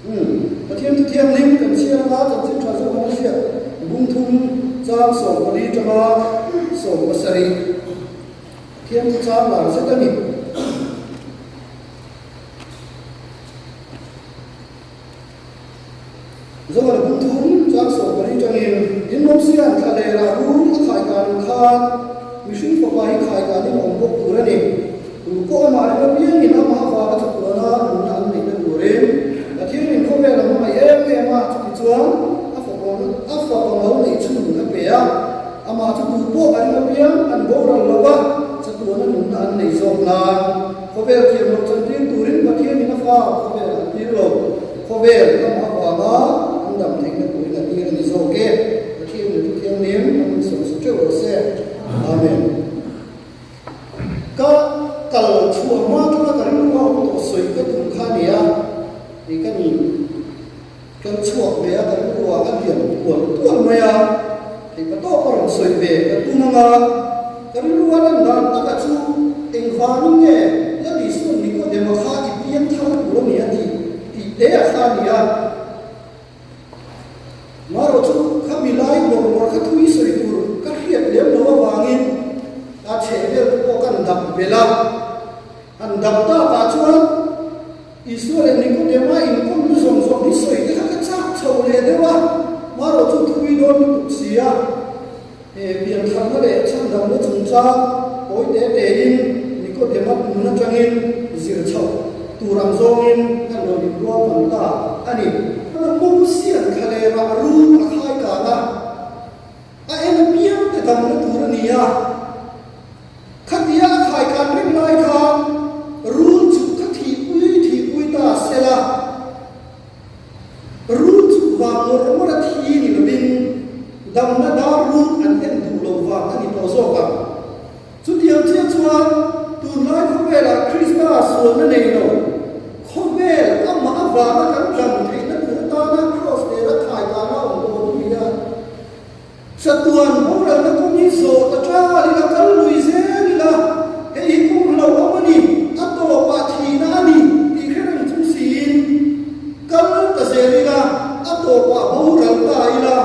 Umm, Pathian thu thianghlim kan chhiar anga chanchin tha zawk an hriat bung thum chang 14 tanga 17 Pathian thu chang lar zet a ni. Zohar bung thum chang 14 tangin in Mosia'n thla lehlah rul a khaikan ang khan mihring fapa hi khaikanin a awm bawk tur a ni. Tu pawh amah ring apiangin amah avanga chatuana nunna an neihna turin Pathianin khawvel a hmangaih em em a, chutichuan a fapa a fapa mal neih chhun a pe a, amah chu tu pawh a ring apiang an boral lo va, chatuana nunna an nei zawk nan khawvel thiam loh chantir turin Pathianin a fa khawvel an tir lo, khawvel amah avanga an dam theihna turin a tir a ni zawk e. Pathianin thu thianghlim a min sawmsa teuh rawh se. Amen. Ka kal chhuah hma atanga ka rilru a awm tawh sawi ka tum kha a ni a, ih ka ni kal chhuak ve a ka rilru ah a lian tual tual mai a, theih pa tawk a rawn sawi ve ka tum ang a, ka rilru a lan dan taka chu engvangin nge Lal Isua'n Nikodema kha i piang thar tur a ni a tih tih te a kha a ni a. Marawh chu kha milai bawr bawr kha thui sawi tur ka hriat lem lo avangin a chheh vel te pawh kan dap belh a. Han dap takah chuan Isua leh Nikodema inkawmna zawng zawng hi sawi te kha ka chak chho leh deuh a, marawh chu thui dawn lutuk si a. He piantharna leh chhandamna chungchang pawi te tein Nikodema nun atangin zir chhoh tur ang zawngin kan rawn inrual pan ta a ni. Mosia thlalera rul a khai kan a, a en apiang te damna tur a ni a. Khatia a khai kan reng lai khan rul chu kha thihpui thihpui ta sela. Rul chu vang ngawr ngawr a thi ni lovin damna dar rul an en duh lo vang a ni tawh zawk ang. Chutiang chiah chuan tunlai khawvelah Krista sualna nei lo, khawvel amah avanga kan dam theihna tur atana kraws lera thaikana awm tawh tu hian Chatuan boralna kawng hi zawh ta ṭal ila, kal lui zel ila, hei hi kawng hlauhawm a ni, a tawpah thihna a ni tih hre reng chung siin kal ta zel ila, a tawpah boral ta ila,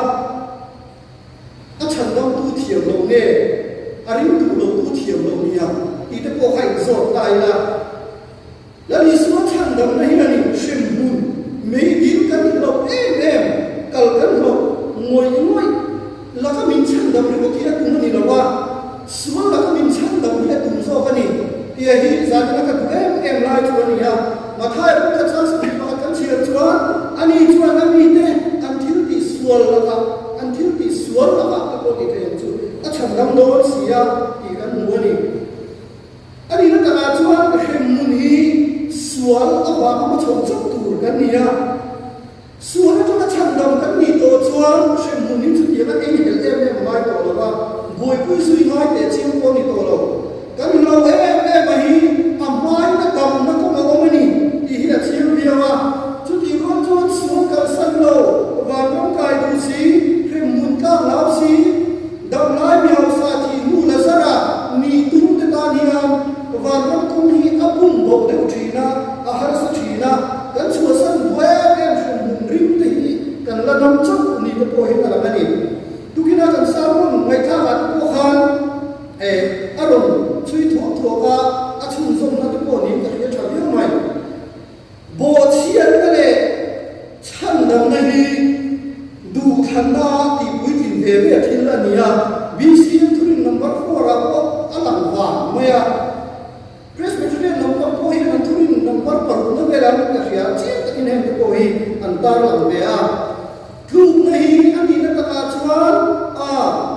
a chhandamtu thiam loh nge, a ring duh lotu thiam loh nia tih te pawh kha inzawt ta ila. Lal Isua chhandamna hi an inhrim hmun, meidil kan hlauh em em, kal kan hlauh ngawih ngawih laka min chhandam ringawt hi a tum a ni lo a, sual laka min chhandam hi a tum zawk a ni tia hi zanin a ka duh em em lai chu a ni a. Mathaia pawh kha chuan sawmhnih pakhat kan chhiar chuan ani chuan a mite an thil tih sual lakah an thil tih sual lakah te pawh tih theih ang chu a chhandam dawn si a tih kan hmu a ni. A nihna takah chuan hremhmun hi sual avanga hmachhawn chauh tur kan ni a, sual atanga chhandam kan nih tawh chuan hremhmun hi chutianga enghelh em em a ngai tawh lo va, buaipui zui ngai teh chiang pawh a ni tawh lo. Kan hlau em em a hi a hmain a damna kawng a awm a ni tih hi a chiang viau a, chutih rual chuan sual kalsan lo, vanram kai duh si, hremhmun tlak hlau si, Damlai mi hausa thih hnu Lazara nih tum te tan hian vanram kawng hi a bum bawk deuh thin a, a harsa thin a, kan chhuahsan duh em em hrim hmun rim te hi kan la dam chauh ni te pawh hian a lang a ni. Tukina kan sermon ngaihthlak ah te pawh khan eh a rawn chhui thuak thuak a, a chhunzawmna te pawh niin ka hria tha viau mai. Bawhchhiatna leh chhandamna hi duhthlanna tihpuitlin ve ve thil a ni a, BCM thurin number four ah pawh a lang vang mai a. Presbyterian lampang pawh hian an thurin number parukna velah an ka hria a, chiang takin heng te pawh hi an tarlang ve a. Tlukna hi a nihna takah chuan a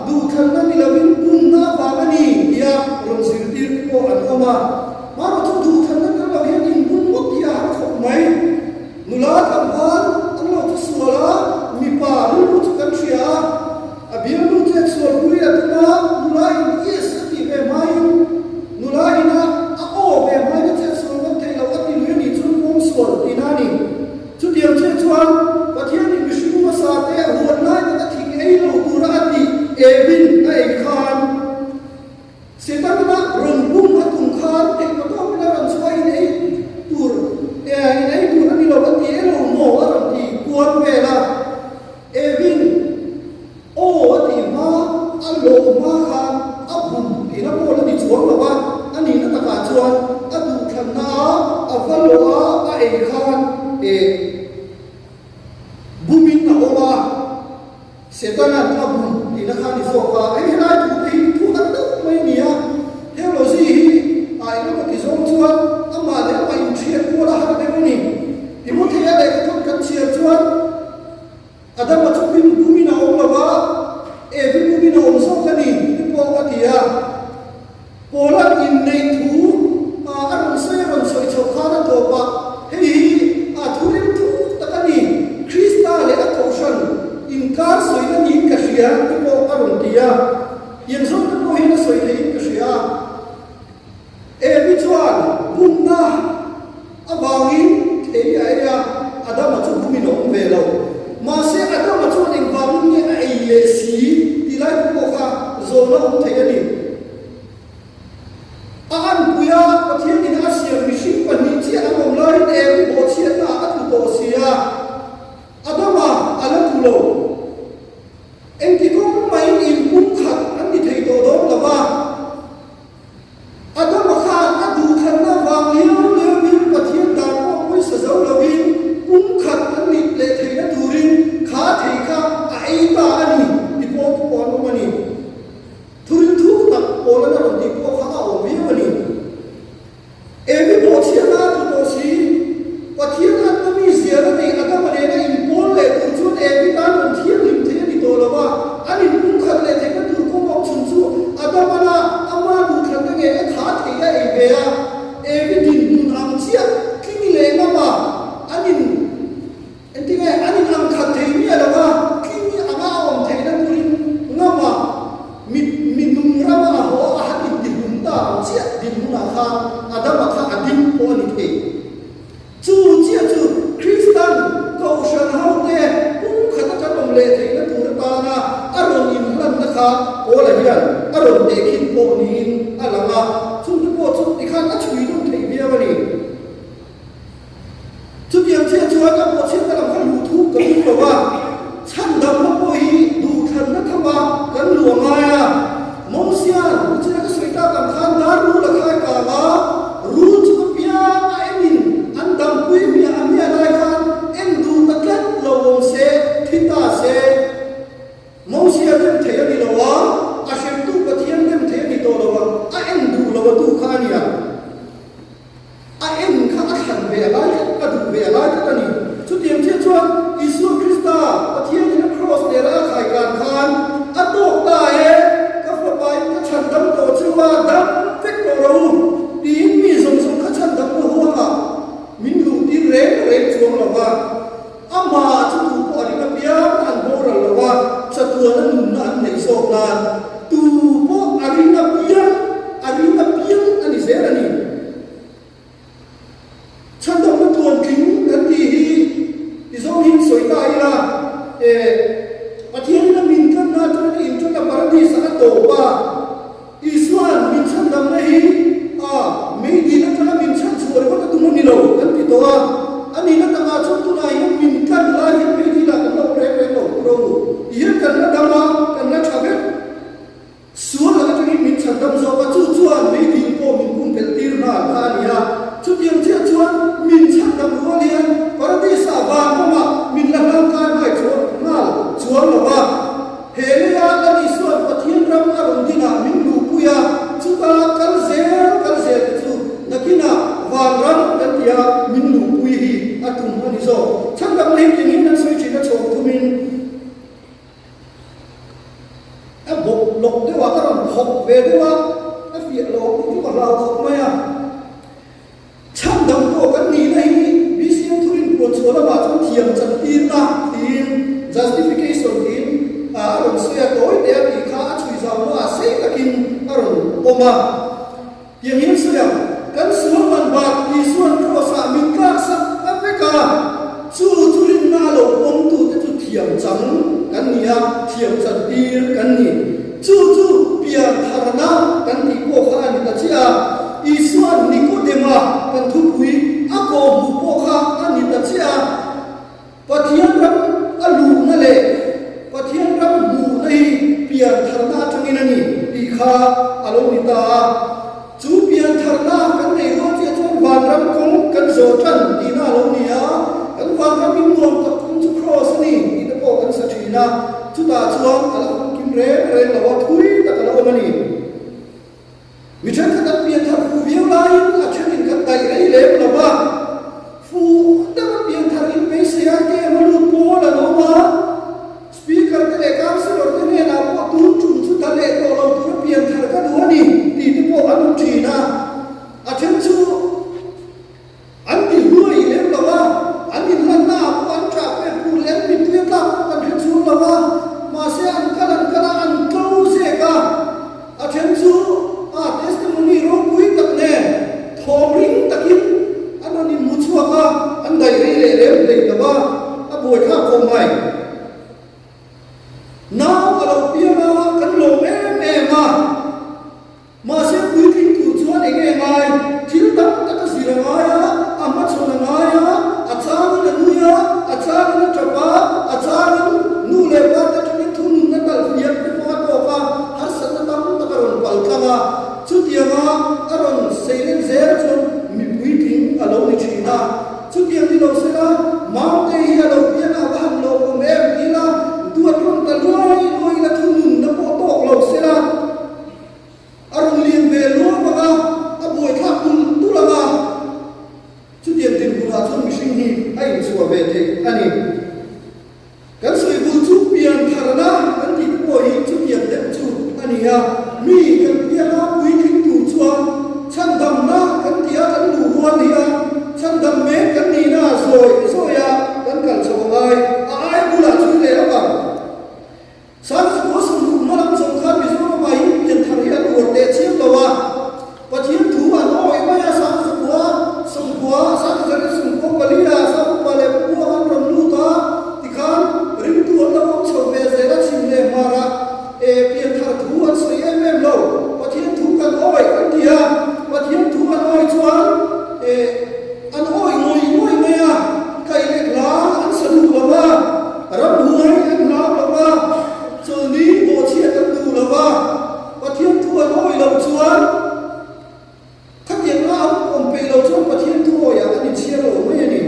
duhthlanna ni lovin pumna avang a ni tia rawn zirtir te pawh an awm a. Hmaraw chu duhthlanna tel lo hian inbun ngawt hi a har khawp mai. Nula tlangval an lo thu sual a, mipa rilru chu kan hria a, a bialnu chet sual pui a tum a, nula in yes a tih ve hmain nula ina a aw ve hmain a chet sual ngawt theih loh a ti lui a nih chuan pawng sual tihna a ni. Chutiang chiah chuan Pathianin mihring hmasa te a huan lai taka thing ei lo tura a tih Evin a ei khan Setana rawn bum a tum khan engmaw tawkin a rawn chhuah in ei tur in ei tur a ni lo a ti e lo maw a rawn. Bumin a awm a, Setana'n a bum tihna kha a ni zawk a, hei helai thu te hi thu har deuh mai a ni a, theology hi a engemaw ti zawng chuan amah leh amah inhriat kual a har deuh a ni. Timothea lehkhathawn kan chhiar chuan Adama chu bim bumin a awm lo va, Evi bumin a awm zawk a ni ti pawh a ti a. Paula'n inneih thu a rawn sawi a rawn sawi chhoh khan a tawp a, hei hi a thuril thuk tak a ni, Krista leh a Kohhran inkar sawina niin ka hria ti pawh a rawn ti a, Tiangzawng te pawh hian a sawi theihin ka hria a. Evi chuan bumna avangin thei a ei a, Adama chu bumin a awm ve lo. Mahse, Adama chuan engvangin nge a ei leh si tih lai thu pawh kha zawhna awm thei a ni. A anpui a, Pathianin a siam mihring pahnih chiah an awm laiin Evi bawhchhiatnaah a tlu tawh si a, Adama a la tlu lo. Engti kawng mahin inpumkhat an ni thei tawh dawn lo va. Adama khan a duhthlanna vang liau liauin Pathian dan pawh pawisa zo loin pumkhat an nih leh theihna turin kha thei kha a ei ta a ni ti pawh thu pawh an awm a ni. Thurin thuk tak pawlana rawn tih pawh kha a awm viau a ni. Emi bawhchhiatna a tlu tawh si. Pathian atna mi zial a neih Adama nena inpawl leh tur chuan Evi tan rawn thianghlim thei a ni tawh lo va, an inpumkhat leh theihna tur kawng awm chhun chu Adamana ama duhthlanna ngei a tha thei a ei ve a, Evi dinhmun ang chiah tling leh ngama an in Engtinge an in ang khat thei miah lo a, tling anga a awm theihna turin ngama mi mi nung rama a haw a han intihlum ta ang chiah dinhmunah khan Adama kha a ding pawh a ni thei. Chu chiah chu Kristan Kohhran hote pumkhat a kan awm leh theihna tur atana a rawn inhlanna kha Paula hian a rawn tehkhin pawh niin a lang a, chungte pawh chu tikhan a chhui nawn thei viau a ni. Chutiang chiah chuan a bawhchhiatna lam kha luh thuk ka tum lo a, chhandamna pawh hi duhthlanna thama kan luh a ngai a. Mosia'n nichina ka sawi tak ang khan dar rul a khai kang a, rul chu ka piang a enin an dampui hmiah a hmiah lai khan en duh ta tlat lo awm se, thi ta se. Mosia dem thei a ni lo a, a hremtu Pathian dem thei a ni tawh lo a, a en duh lo a tu kha a nia. A en kha a thlan ve a lai tlat, a duh ve a lai tlat a ni. Chutiang chiah chuan Isua Krista, Pathianin a kraws lera a khaikan khan a tawk ta e, ka fapain ka chhan dam tawh chu a dam vek tawh ro u, tiin mi zawng zawng kha chhan dam na huangah min luh tir reng reng chuang lo va. Amah chu tu pawh a ring apiang an boral lo va, chatuana nunna an neih zawk nan tu pawh a ring apiang, a ring apiang a ni zel a ni. Chhandamna tluantling kan tih hi ti zawng hi sawi ta ila, eh, Pathianin a min tlanna atangin a intlanna paradis-ah a tawp a, Isua'n min chhandamna hi a meidil atanga min chhanchhuah ringawt a tum a ni lo kan ti tawh a, a nihna takah chuan tunah hian min tlan lai hian meidilah kan la awm reng reng lo pu ro ti hian kan la dam a, kan la tha vek. Sual lak atangin min chhandam zawk a, chu chuan meidil pawh min pumpelh tir nghal kha a ni a. Chutiang chiah chuan min chhandam rual hian Paradis-ah van kawngah min la hlangkai nghai nghal chuang lo va. He leia Lal Isua'n Pathian ram a rawn dinah min luhpui a, chuta kal zel kal zel te chu nakinah vanram kan tia min luhpui hi a tum a ni zawk. Chhandamna hi tiang hian an sawi thin a chhawm thumin a bawk lawk deuh a, a rawn thawk ve deuh a, a fiah lo ang tih chu ka hlau khawp mai a. Chhandam pawh kan nihna hi BCM thurin puan chhuah lamah chuan thiam chantirna tiin justification tiin a rawn sawi a, tawi teh a tih kha a chhui zau hnuah sei takin a rawn awm a. Tiang hian sawi ang, kan sual man bak Isua'n Kraws-ah min tlaksak a vek a, chu chu rinna a lo pawmtute chu thiam chang kan ni a, thiam chantir kan ni. Chu chu pian tharna kan tih pawh kha a ni ta chiah a, Isua'n Nikodema kan thupui a kawhhmuh pawh kha a ni ta chiah a. Pathian ram a luhna leh Pathian ram hmuhna hi pian tharna atangin a ni tih kha a lo ni ta a. Chu pian tharna kan nei rual chiah chuan vanram kawng kan zawh tan tihna a lo ni a, kan buaithlak khawp mai. Nau a lo piang a, kan lawm em em a. Mahse puitling tur chuan eng nge ngai? Thil tam tak a zir a ngai a, a hmachhawn a ngai a, a changin a nui a, a changin a tap a, a changin nu leh pa te atangin thununna talh fiam te pawh a tawk a, harsatna tam tak a rawn pal tlang a. Chutianga a rawn seilen zel chuan mi puitling a lo ni thin a. Chutiang ni lo sela, Mangte hi a lo pian a va han lawmawm em tila duat rawn ta luai luai ila thununna pawh tawk lo sela, A rawn lian ve luam ang a, a buaithlak tul tul ang a. Chutiang dinhmunah chuan mihring hi a inchhuah ve theih a ni. Kan sawi bul chu pian tharna kan tih te pawh hi chutiang deuh chu a ni a. Mi kan pianga puitling tur chuan chhandamna kan tih a kan luh rual ni a, chhandam mek kan nihna zawi zawia kan kal chho a ngai. A ai bulah chhui leh lawk ang. Sangchukua sawmruk hma lam zawng khan Mizoram ah hian pianthar hi an uar teh chiam lo a, Pathian thu an awih mai a, Sangchukua sawmkua, Sangchuzarek sawmkua pali ah Saupa leh Pua an rawn lut a, tikhan ringtu an lo awm chho ve zel a, chhim leh hmar ah e pianthar thu an sawi em em lo, Pathian thu kan awih an ti a, Pathian thu an awih chuan e an awih ngawih ngawih mai a, kaih leh hla an sa duh lo a. Ramhuai an hlau lo va, chawlni bawhchhiat an duh lo va, Pathian thu an awih loh chuan khatiang a an awm peih loh chuan Pathian thu awiah an inchhiar lo mai a ni.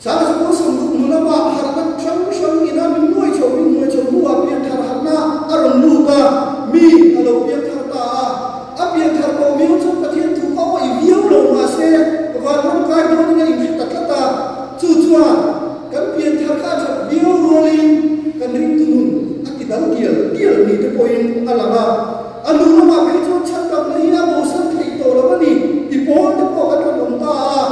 Sangzukua sawmruk hnu lamah harhna hrang hrang ina min nuai chho min nuai chho hnuah pianthar harhna a rawn lut a, mi a lo pianthar ta a. A pianthar tawh miau chuan Pathian thu a awih viau lo mahse vanram kai dawnin a inhre ta tlat a, chu chuan Kan pianthar kha a that viau rualin kan ringtu nun a ti dal tial tial ni te pawhin a lang a. A nu lamah phei chuan chhan damna hi a bosan theih tawh lo a ni ti pawl te pawh kan rawn awm ta a.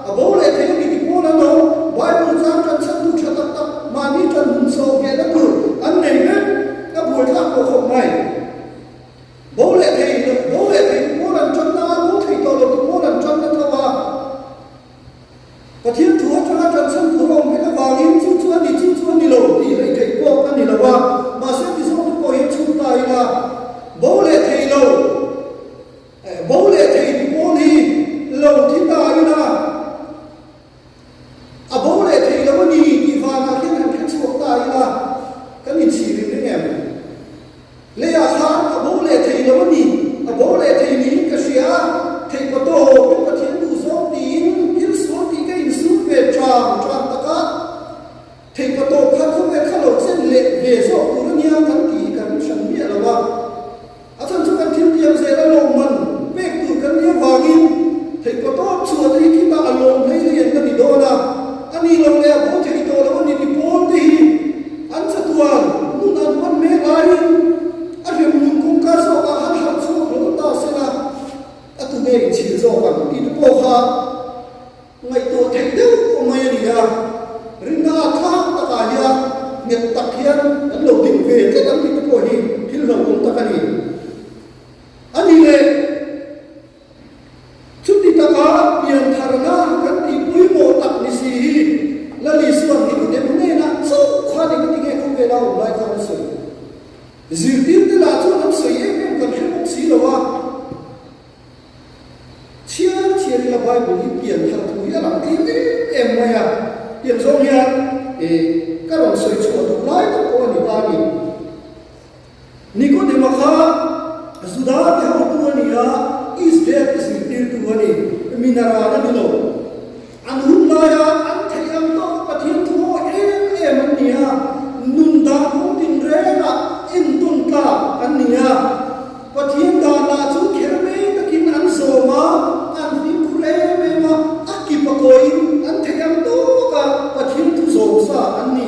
A bo leh thei a ni ti pawl an awm. Bible chang ṭan chhantu ṭha tak tak mahni ṭan hun sawh nghehna tur an nei vek. A buaithlak tawh khawp mai. Bo leh thei lo, bo leh thei ti pawl an ṭanna a, bo thei tawh lo ti pawl an ṭanna tho a. Pathian thu atanga ṭanchhan tur a awm vek avangin chu chu a ni, chu chu a ni lo tih hleih theih pawh a ni lo a, mahse ti zawk te pawh hian chhun ta ila, bo leh thei lo, bo leh thei ti pawl hi lo thi ta ila, a bo leh thei lo a ni tih vanah hian han hre chhuak ta ila, kan inchhir in ring em? Leiah khan a bo leh thei lo a ni, a bo leh thei niin ka hria a, theih pa tawp in Pathian duh zawk tiin thil sual tih ka insum ve ṭang ṭang tak a, theih pa tawp kha khawvel kha lo chen leh ve zawk tur a nia kan tih hi ka ring hran miah lo a, a chhan chu kan thil tiang zel a lawmman pek tur kan nih avangin theih pa tawp chhuah te hi khitah a lawm hlei hlei an la ni dawn a, a ni lo leh a bo thei tawh lo a ni ti pawl te hi. An chatuan nun an hman mek laiin a hremhmun kawngka zawkah khan harh chhuak lo ta se la, a tu nge inchhir zawk ang tih te pawh kha ngaihtuah theih deuh pawh mai a ni a. Rinna a thlak takah hian nghet tak hian an lo ding ve tlat ang tih te pawh hi thil hlauhawm tak a ni. A ni leh. Chuti taka piantharna kan tih pawimawh tak ni si hi Lal Isua'n Nikodem hnenah chauh khan eng ati nge khawvela awm lai khan a sawi? Zirtirte lah chuan an sawi em em kan hre bawk si lo a. Chhiar chhiar ila Bible hi pianthar thu hi a lang tlem em em mai a. Tiang zawng hian ka rawn sawi chhuah duh lai tak pawh a ni ta a ni. Nikodema kha Juda te hotu a ni a, Israel te zirtirtu a ni, minaran a ni lo. An hun laia an theih ang tawka Pathian thu awih em em an ni a, nun dan kawng tinrengah entawn tlak an ni a. Pathian dan lah chu kher mai takin an zawm a, an fimkhur em em a, a kip a kawiin an theih ang tawka Pathian thu zawm sa an ni.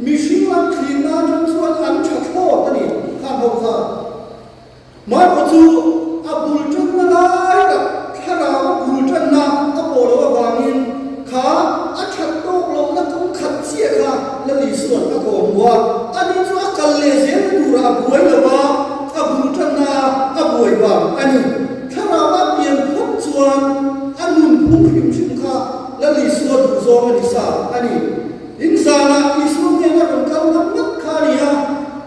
Mihring lam thlirna atang chuan an tha thlawt a ni, khan ho kha. Marco chu a bul tanna lai tak thlarau a bul tanna a pawh loh avangin kha a that tawk lohna kawng khat chiah kha Lal Isua'n a kawm hmu a, ani chu a kal leh zelna turah a buai lo a, a bul tanna a buai vang a ni. Thlarau a pian phawt chuan a nun phung hrim hrim kha Lal Isua duhzawng a ni sa a ni. Tin. hnenah Isua hnena rawn kal ngam ngat kha a ni a.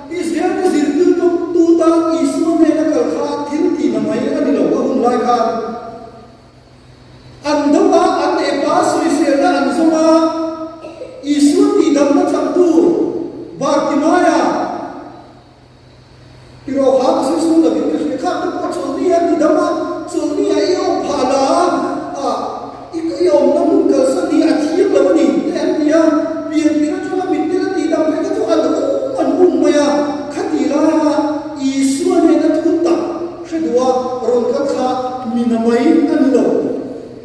Israel-te zirtirtu tu tan Isua hnena kal kha thil tihna mai a ni lo a hun lai khan. An do a, an epa sawiselna an zawng a, Isua tihdamna changtu Bartimaia, I rawh kha ka sawi sung lovin ka hria, khak te pawh chawlhni a ti dam a, chawlhni ah i awm phah la a, i i awmna hmun kalsan hi a thiam lo a ni te an ti a, pian tir atanga mittel a tih dam reng kha chu an um an um mai a, khati laia Isua nena thu tak hre duh a rawn kal kha mina mai a ni lo.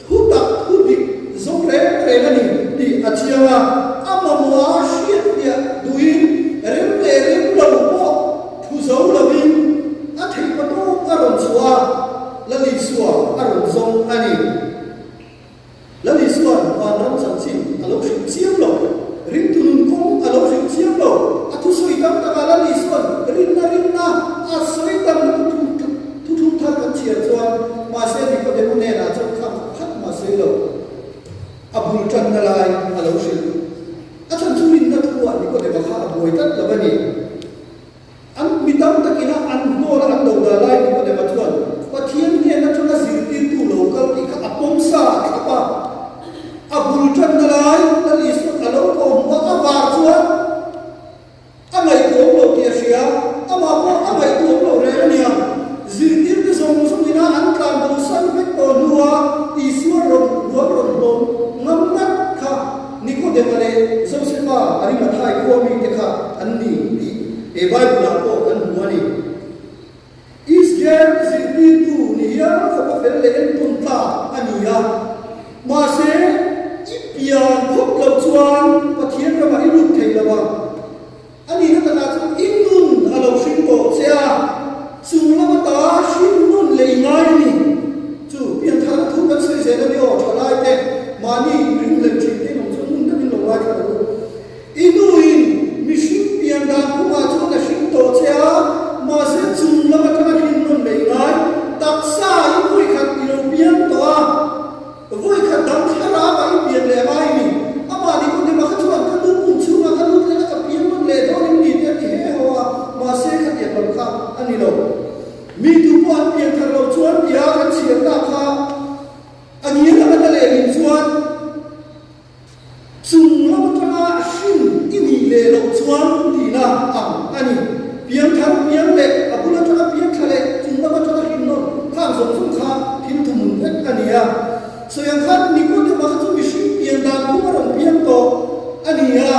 Thu tak thu dik zawng reng reng a ni tih a chiang a, a mamawha hriatfiah duhin rem leh rem lo pawh thu zo lovin a theih patawk a rawn chhuah a, Lal Isua a rawn zawng a ni. Lal Isua'n vanram chanchin a lo hrilh chiam lo, ringtu nun kawng a lo hrilh chiam lo, a thusawi tam takah Lal Isua'n rinna rinna a sawi tam lutuk thung Thuthlung thar kan chhiar chuan mahse Nikodemo hnenah chuan kham khat mah sawi lo, a bul tanna lai a lo hrilh. A chhan chu rinna thuah Nikodema kha a buai tlat lo a ni. An mi tam takina an hnawl a an do dah lai Nikodema chuan Pathian hnen atanga zirtirtu lo kal tih kha a pawm sa thlap a. A bul tanna lai Lal Isua'n a lo kawhhmuh a, a var chuan, A ngaihtuam lo tih a hria, amah pawh a ngaihtuam lo reng a nia. Zirtirte zawng zawngina an tlan bo san vek tawh hnua Isua rawn ruam rawn hlawm ngam ngat kha Nikodema leh Josefa Arimathai khua mite kha an ni tih he Bible-ah pawh kan hmu a ni. Israel zirtirtu ni hial khawpa fel leh entawn tlak a ni a. Mahse, i pian phawt loh chuan Pathian ramah i lut thei lo ang. A nihna takah chuan i nun a lo hring tawh che a, chung lam ata hring nun leh i ngai a ni. Chu piantharna thu kan sawi zel a ni aw, thalaite mahni inringhlel thin te in awm chuan ngun deuhin lo ngaithla rawh u. I nuin mihring pian dan phungah chuan a hring tawh che a, mahse chung lam atanga hrin nawn leh ngai taksa i vawikhat i lo piang tawh a, vawikhat dang thlarauah i pian leh a ngai ni. Amah ni kawt ema kha chuan ka nu pum chhungah ka lut leh a, ka piang nawn leh dawn em ni te a ti he haw a, mahse khatiang lam kha a ni lo. Mi tu pawh an pian thar loh chuan tia kan chhiar ta kha a ngial anga ta lehlin chuan, Chung lam atanga hrin i nih leh loh chuan tihna ang a ni. Piangthar piang leh a bul atanga piangthla leh chung lam atanga hrin nawn khang zawng zawng kha thil thuhmun vek a ni a. Sawi ang khan Nikodema kha chu mihring pian dan phung a rawn piang tawh a ni a.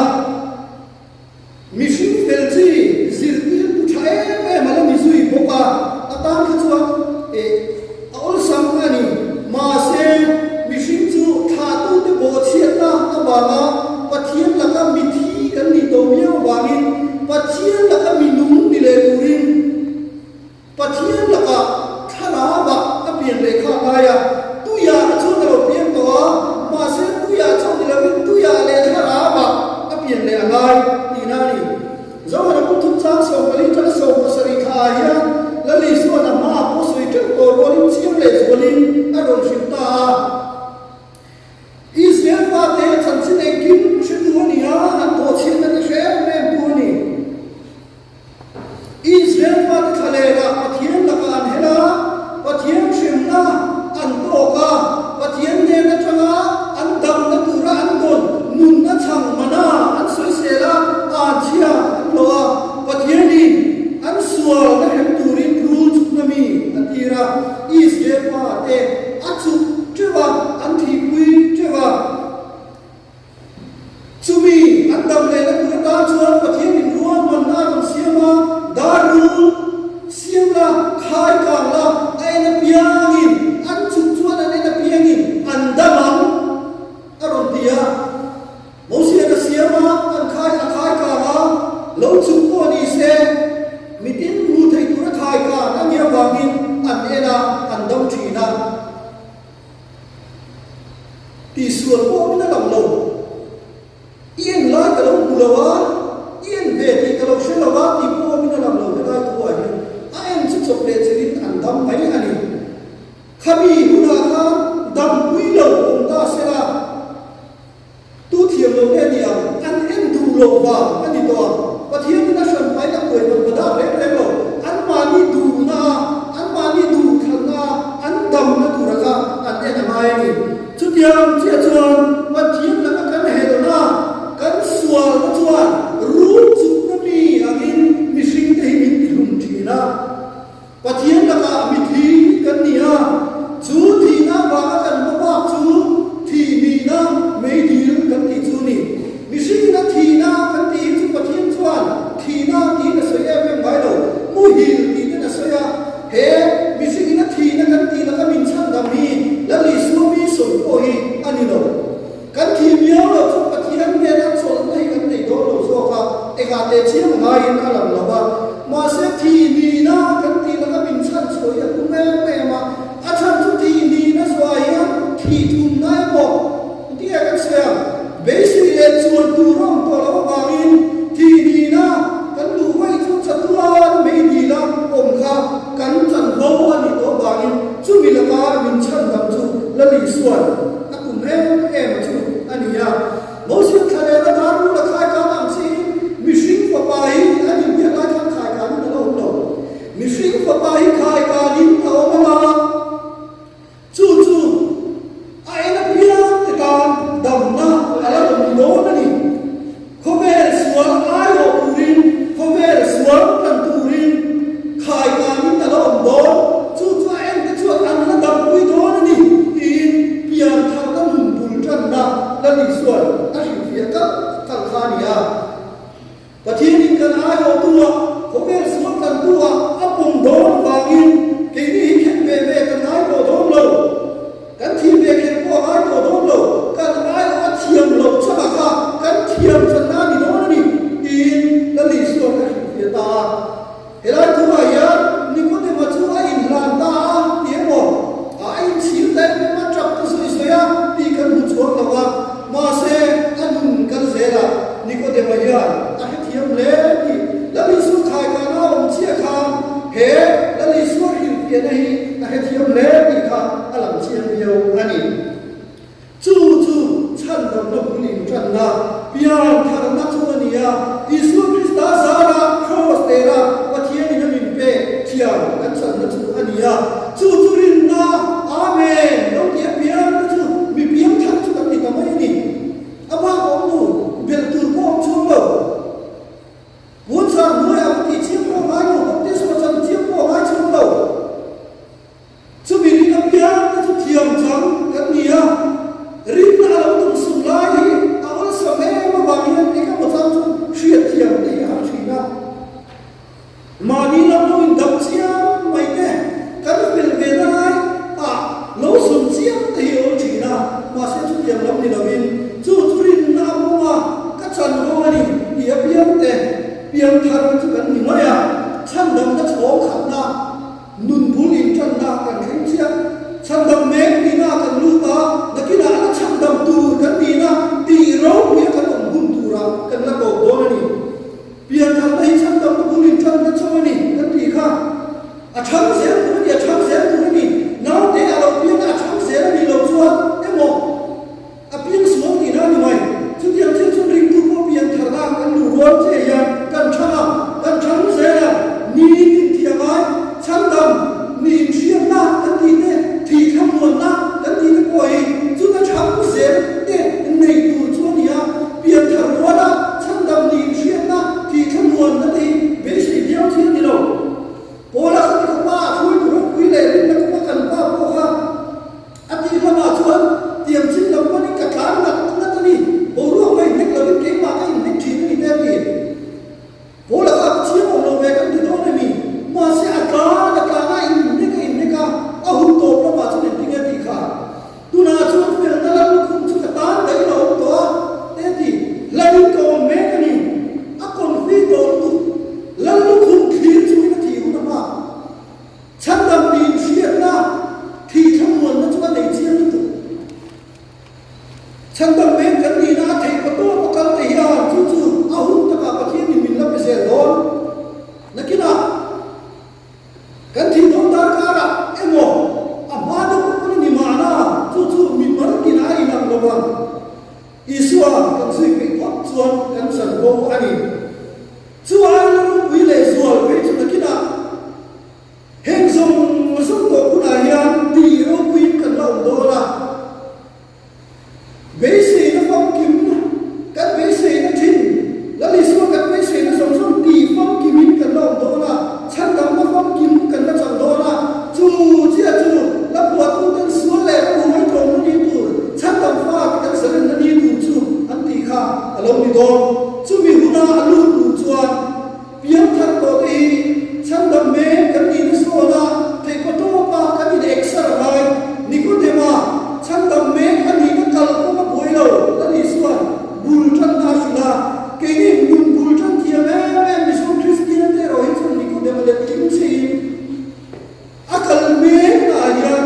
Mihring fel chi zirtir tu tha em em a la ni zui bawk a, a tan kha chuan eh a awlsam a ni. Mahse, mihring chu thlahtute bawhchhiatna avanga Pathian laka mithi kan nih tawh miau avangin Pathian laka minung ni leh turin, Pathian lakah thlarauah a pian leh kha a ngai a, tuiah chuan a lo piang tawh a, mahse tuiah chauh ni lovin tuiah leh thlarauah a pian leh a ngai tihna a ni. Zohana pu thum chang 14 tana 70 thlaah hian Lal Isua'n a hmaah pawh sawi teuh tawh rualin chiang leh zualin a rawn hrilh ta a. Israel fate chanchin engkim hretu a ni a, an bawhchhiatna te hre em em tu a ni. Israel fate thlalenah Pathian lakah an hel a, Pathian hremna an tawk a, Pathian hnen atanga an damna tura an dawn nunna chhang mana an sawisel a, anchhia an hlawh a, Pathianin an sualna hrem turin rul chukna mi a tir a, Israel fate a chuk teuh a, an thihpui teuh a. Chumi an dam lehna tur atan chuan Pathianin ruahmanna a rawn siam a, dar rul siam la, khai kang la, a en apiangin, an chuk chuan an en apiangin an dam ang, a rawn ti a. Mosian a siam a, an khai a khai kang a, lo chuk pawh ni se, mitin hmuh theih tura khai kang a nih avangin an en a, an dam thin a. Tihsual pawh min a lang lo. I en lai ka lo hmu lo a, i en ve tih ka lo hre lo a tih pawh min a lang lo helai thuah hian a en chu chawp leh chelin an dam mai a ni. Khami hunah khan dampui lo awm ta se la, tu thiam lo nge ni ang, an en duh. duh loh vang a ni tawh ang. Pathianin a hran hmain a kuai mat mat a reng reng lo. Anmahni duhna a, anmahni duhthlanna a, an damna tura kha an en a ngai a ni. Chutiang chiah chuan Pathian laka kan helna, kan sualna chuan rul chukna mi angin mihringte hi min tihlum thin a. Pathian lakah mithi kan ni a, chu thihna avanga kan hma bak chu thih nihna meidil kan tih chu a ni. Mihringin a thihna kan tih hi chu Pathian chuan thihna tiin a sawi em em ngai lo, muhil tiin a sawi a. He mihringin a thihna kan tih laka min chhandam hi Lal Isua mi sawi pawh hi a ni lo. Kan thih miau loh chu Pathian hnena chawlhna hi kan nei dawn lo zawk a, engah teh chiang ngaiin a lang lo va. Mahse thih nihna kan tih laka min chhan chhuah hi a tum em em a, a chhan chu thih nihna zuah hian thih thumna emaw tia kan sawi ang. Beisei leh chuan tur a awm tawh loh avangin thih nihna kan luh vaih chu chatuan mei dila awm kha kan chanvo a nih tawh avangin chumi laka min chhandam chu Lal Isuan A kum em em a chu a ni a. Mosian thlalera dar rul a khai khan ang chiin mihring fapa hi an inbiak lai khan khai kanin a la awm lo. Mihring fapa hi khai kanin a awm ang a, chu chu a en apiang te tan damna a la rawn ni dawn a ni. Khawvel sual aiawh turin, khawvel sual kan turin khai kanin a la awm dawn, chu chu a ente chuan an la dampui dawn a ni tiin pian tharna nun bul tanna Lal Isuan a hrilhfiah kalh kalh kha a ni a. Pathianin kan aiawhtua khawvel sual tlantua a pawm dawn avangin keini hi khen ve ve kan ngai tawh dawn lo. Kan thih ve kher pawh a ngai tawh dawn lo, kan aiawh a thiam loh changah kha kan thiam channa a ni dawn a ni, tiin Lal Isuan a hrilhfiah ta a. Helai thuah hian Nikodema chu a inhlan ta a ti emaw, a inchhir ta em em a, tap ta sawi sawi a tih kan hmu chhuak lo a, mahse a nun kal zelah Nikodema hian a hrethiam hle tih Lal Isua khaikana a awm chiah khan he Lal Isua hrilhfiahna hi a hrethiam hle tih kha a lang chiang viau a ni. Chu chu chhandamna bul intanna, pian tharna chu a ni a, Isua Krista zara Kraws tera Pathianin a min pek thiam kan channa chu a ni a, chu chu rinna, Amen, lo ti a piangna chu mi piang thar chu kan ni ta mai a ni. A bak awm nu, belh tur pawh awm chhung lo. Puanzar hnuaiah va tih chiang pawh a ngai lo, baptisma chan chiang pawh a ngai chhung lo. Chumi rin apiang te chu thiam chang kan ni a, rinna a lo tum sum lai hi a awlsam em avang hian eng emaw chang chu hriat thiam te hi a har thin a. Mahni lam lo indam chiam mai te, kan fel ve na lai ah lo sawn chiam te hi a awl thin a, mahse chutiang lam ni lovin chu chu rinna a pawm a, ka chanvo a ni tih apiang te piangthar chu kan ni mai a, chhandamna chhawng khatna Nun bul intanna kan thleng chiah. Chhandam mek nihna kan lut a, nakinah la chhandam tur kan nihna tih ropuia kan awm hun turah kan la tawp dawn a ni. Piantharna hi chhandamna bul intanna chauh a ni kan tih kha a chhang zel tur a ni, a chhang zel tur a ni. Naute a lo piang a, a chhang zel a nih loh chuan emaw a piang sual tihna a ni mai. Chutiang thil chuan ringtu pawh piantharna kan luh rual che hian kan chhang a, kan. chanvo a ni. Chu aia ropui lehzual phei chu nakinah heng zawng zawng tawh hunah hian tih ropuiin kan la awm dawn a. Beiseina famkim, kan beiseina thin, Lal Isua kan beiseina zawng zawng tih famkimin kan la awm dawn a, chhandamna famkim kan la chang dawn a, chu chiah chu la phuahtuten sual leh ruai tlawmna ni tur, chhandam fate kan zalenna ni tur chu an tih kha a lo ni dawn. Chumi huna a lut tur chuan Piangthar tawh te hi chhandam mek kan nih na zawn a, theihpaw tawpa kan in exer a ngai. Nikodema, chhandam mek a nihna kal kawng a buai lo, Lal Isua'n bul tanna a hrilh a, keini nun bul tan thiam em em Mizo Kristian te erawh hi chuan Nikodema letling chiahin a kal meknaah hian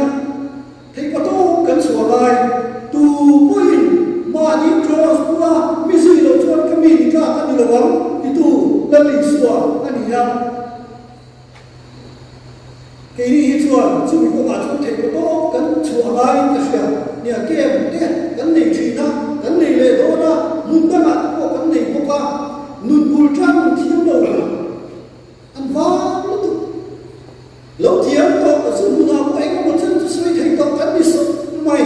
Theihpa tawk kan chhuah lai, tu pawhin mahni cross bula mi zui loh chuan ka mi ni tlak a ni lo ang titu Lal Isua a ni a. Keini hi chuan chumi kawngah chuan theihpa tawk kan chhuah laiin ka hria. Nia, camp te kan nei thin a, kan nei leh dawn a, hmun dangah te pawh kan nei bawk a, nun bul tan thiam lo an vang lutuk. Lo thiam tawh ka chu hmunah pawh eng emaw chen chu sawi thei tawh kan ni sup mai.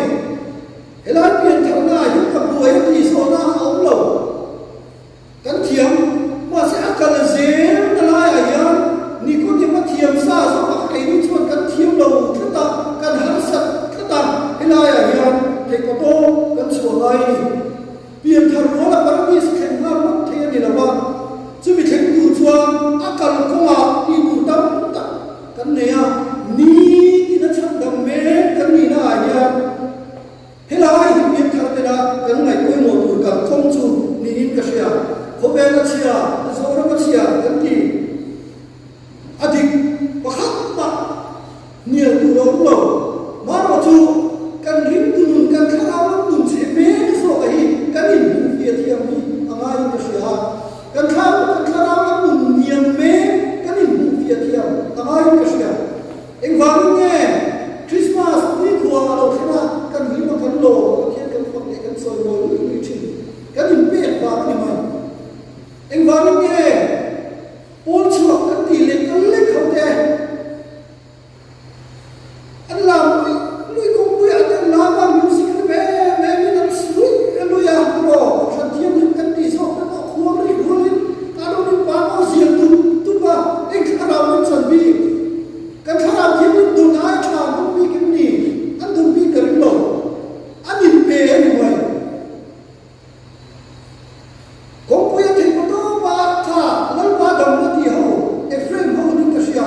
Helai pian tharna ah hian ka buai a tih zawhna a awm lo. Kan thiam, mahse a kal zel na laiah hian Nikodema thiam sa zawk a keini chuan kan thiam lo tlat a, kan harsat tlat a, helaiah hian theihpawtawp kan chhuah ngai a ni. Pianthar ruala Paradis thlen nghal ngawt thei a ni lo va, chumi thleng tur chuan a kal kawngah tih tur tam tak kan nei a, nitin a chhandam mek kan nihna ah hian helai hi pianthar tena kan ngaih pawimawh tur kal kawng chu niin ka hria. Khawvel a chhia, Zoram a chhia kan ti. A dik pakhat mah hnial tur a awm lo. Marawh chu kan ringtu nun, kan thlarau lam nun chhe mek zawka hi kan inhmuh fiah thiam hi a ngaiin ka hria a. Kan thlarau, kan thlarau lam nun hniam mek kan inhmuh fiah thiam a ngaiin ka hria. Engvangin nge Christmas nikhua a lo thlen a, kan hlim a, kan lawm a, Pathian kan fak leh kan sawi mawi luih luih thin. Kan inpek vang a ni mai. Engvangin nge Pawl chhuak kan tih leh kal lek ho te an lam lui lui kawngpui ah te an lam a, music rem em em in an suih lui a, emaw kohhran thianghlim kan tih zawk te pawh khuang ri rualin an rawn in pan aw zial dup dup a, eng thlarau min chan bik, kan thlarau thianghlim dun ai tha an dun bik em ni, an dun bik ka ring lo, an inpe a ni mai. Kawngpui a theih tawp a, tha Lalpa damna tih ho Ephraim ho nin ka hria.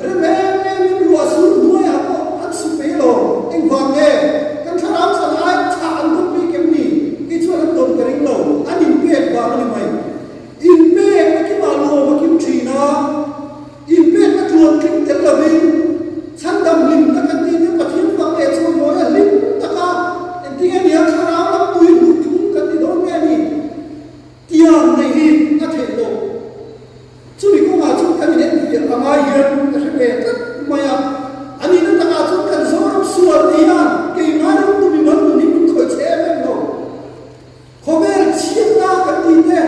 Rem em em in ruah sur hnuaiah pawh an su pe lo. Engvang nge? Kan thlarau chan ai tha an dawn bik em ni? Kei chuan an dawn ka ring lo. An inpek vang a ni mai. Inpekna kimah lawm a kim thin a. Inpekna tluan tling tel lovin chhandam hlimna kan tih te Pathian fak leh chawimawi a hlim tak a, engtinge nia thlarau lam tui hmuh thung kan ti dawn nge ni? Tiang neih hi a theih loh. Chumi kawngah chuan kan inenfiah a ngai hian ka hre ve tlat mai a. A nihna takah chuan kan Zoram sual te hian keimah ringtu mimal nun hi min khawih chhe em em lo. Khawvel chhiatna kan tih te,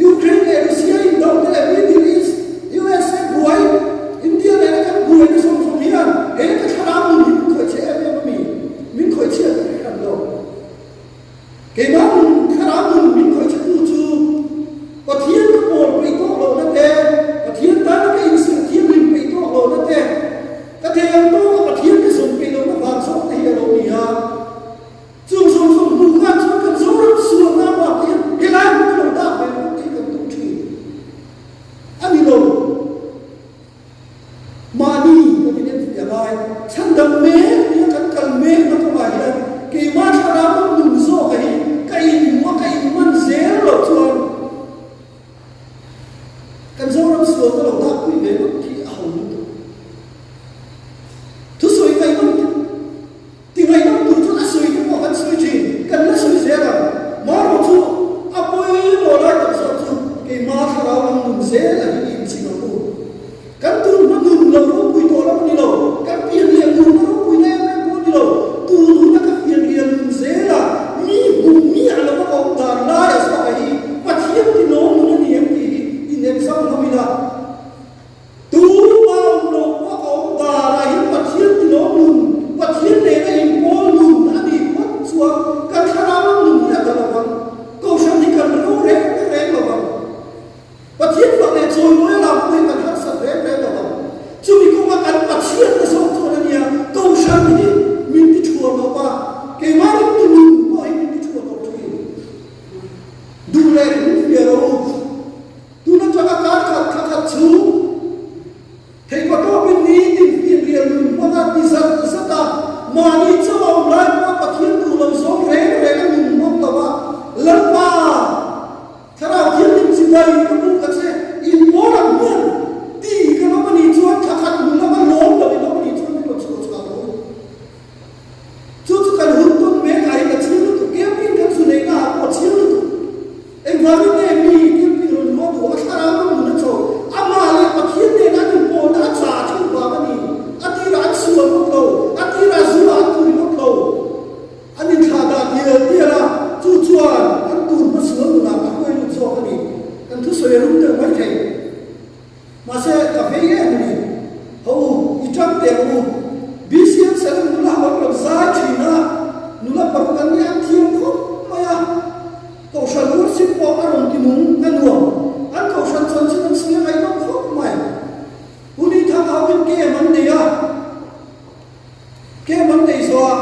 Ukraine leh Russia indo te leh Middle East, USA buai, India nena kan buaina zawng zawng hian he ka thlarau nun hi min khawih chhe em em a mi? Min khawih chhiat ka hre hran lo. Keimah nun thlarau nun min khawih chhetu chu Pathian ka pawl peih tawk lohna te, Pathian tana ka inserh thianghlim peih tawk lohna te, ka thei ang tawka Pathian ka zawm peih lohna vang zawk te hi a lo ni a. Chung zawng zawng hnu khan chuan kan Zoram sualna avang hian helai hmun a lo dak ve ringawt te hi kan tum thin a ni lo. Mahni kan inenfiah a ngai. Chhandam mek nia kan kal mekna kawngah hian keimah thlarau lam nun zawka hi ka inhmu a, ka inman zel loh chuan kan Zoram sualna lo dak pui ve ngawt hi a ho lutuk. Thusawi ngaihnawm te. Ti ngaihnawm tur chuan a sawi te pawh kan sawi thin, kan la sawi zel ang. Marawh chu a pawimawh lai tak zawk chu keimah thlarau lam nun zel a hi inching ang u. Kan tun hma nun lo ropui tawh lam a ni lo, kan pian leh nunna ropui na em em pawh a ni lo. Tun huna ka pian rial nun zel a, mi hmuh miah lova ka awm dan lai a zawk a hi Pathian ti lawm. leh min fiah rawh u. Tun atanga kar khat thla khat chhung theihpa tawpin ni tin fianrial nun hmanga ti zat zat a, mahni chauh a awm lai pawha Pathian duh lo zawng reng reng a nun hmang lo a, Lalpa, Thlarau Thianghlim chibai ka buk a che, in pawl ang hian ti ka rawm a nih chuan thla khat hnu lama lawm lo in awm a nih chuan min rawn chhuah chhuah rawh u. Chu chu kan hun tawn mek ah hian a chiang lutuk, camping kan zu neihna ah pawh a chiang lutuk. Engvangin nge mi camping rawn luah duh a thlarau ram nun a chawh? Amah leh Pathian nena an inpawlna a chah thin vang a ni. A tirah an sual ngawt lo, a tirah zu ah an tui ngawt lo. An inthlah dah tial tial a, chu chuan an tun hmasual nunah a hruai lut zawk a ni. Kan thusawi a rum deuh maithei. Mahse, ka vei em a ni. Ho u, i ṭang teh ang u. BCM Salem nula ho an rawn zai ṭhin a, nula paruk an nih an thiam khawp mai a. Kohhran worship pawh a rawn ti nung a nuam. An kohhran chanchin an sawi a ngaihnawm khawp mai. Huni thang hoin game an nei a, game an nei zawh a,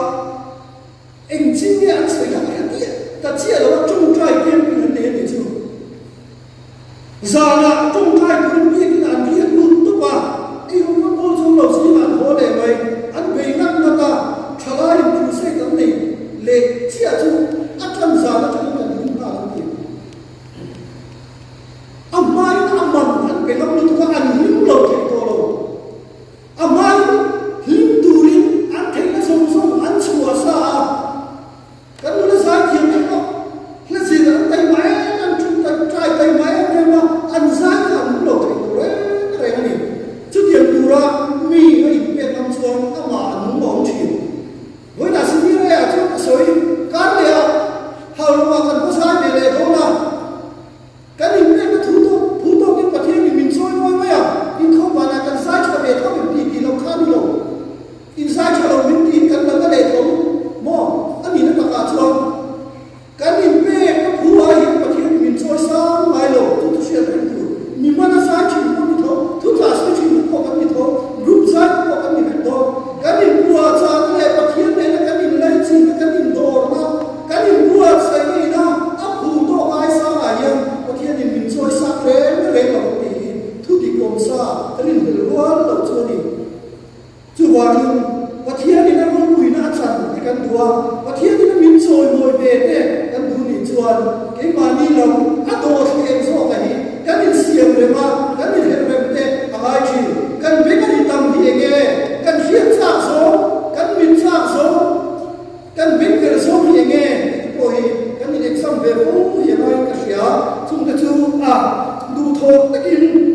Eng chin nge an sawi kha ka hre chiah ta chiah lo a, tawngtai camping an nei a nih chu. Zanah tawngtai turin biakin an riak lut tawp a, ei rawng rawn bawl chuang lo zingah an haw leh mai, an bei ngat ngat a, thalaiin crusade an nei leh chiah chu a tan zan atangin kan hlim nghal an ti. A hmain a man an pe ngam lutuk a, an hlim lo thei tawh lo. A hmain hlim turin an theihna zawng zawng an chhuah sa a, kan nula zaithiam te pawh hla zir an taima em an thu trai taima em em a, an zai kha an hmu lo thei lo reng reng a ni. Chutiang tura mi a inpek ngam chuan amah a nung a awm thin. Vawiinah Sibiria ah chuan ka sawi kar leh a, Haulawngah kan va zai ve leh dawn a. Kan inpekna thu tawk phu tawkin Pathianin min chawi mawi mai a, inkhawm vanah kan zai tha ve tho em tih tih loh kha a ni lo. In zai tha lo min tiin kan la na leh tho maw? A nihna takah chuan kan inpekna phu ah hian Pathianin min chawi sang ngai lo, chu thu hriat reng tur. Mi mana zai thin pawh ni tho, thu tla sawi thin te pawh kan ni tho, group zai te pawh kan ni vek dawn. Kan inpuahchahna leh Pathian nena kan inlaichinna, kan indawrna, Kan inbuatsaih ina a phu tawk ai sangah hian Pathianin min chawi sak reng reng lo tih hi thu dik awmsa kan inhrilh rual loh chu a ni. Chuvangin Pathianin a ropuina a chan te kan duh a, Pathianin a min chawimawi ve te kan duh nih chuan keimahni lam a dawhthleng zawka hi kan insiam rem a, kan inherh rem te a ngai thin. Kan beng a ri tam hi eng nge? Kan hriat chak zawng, kan mit chak zawng, Kan beng ber zawng hi enge tih te pawh hi kan in exam ve fo hi a ngaiin ka hria. Chungte chu a duhthawh takin.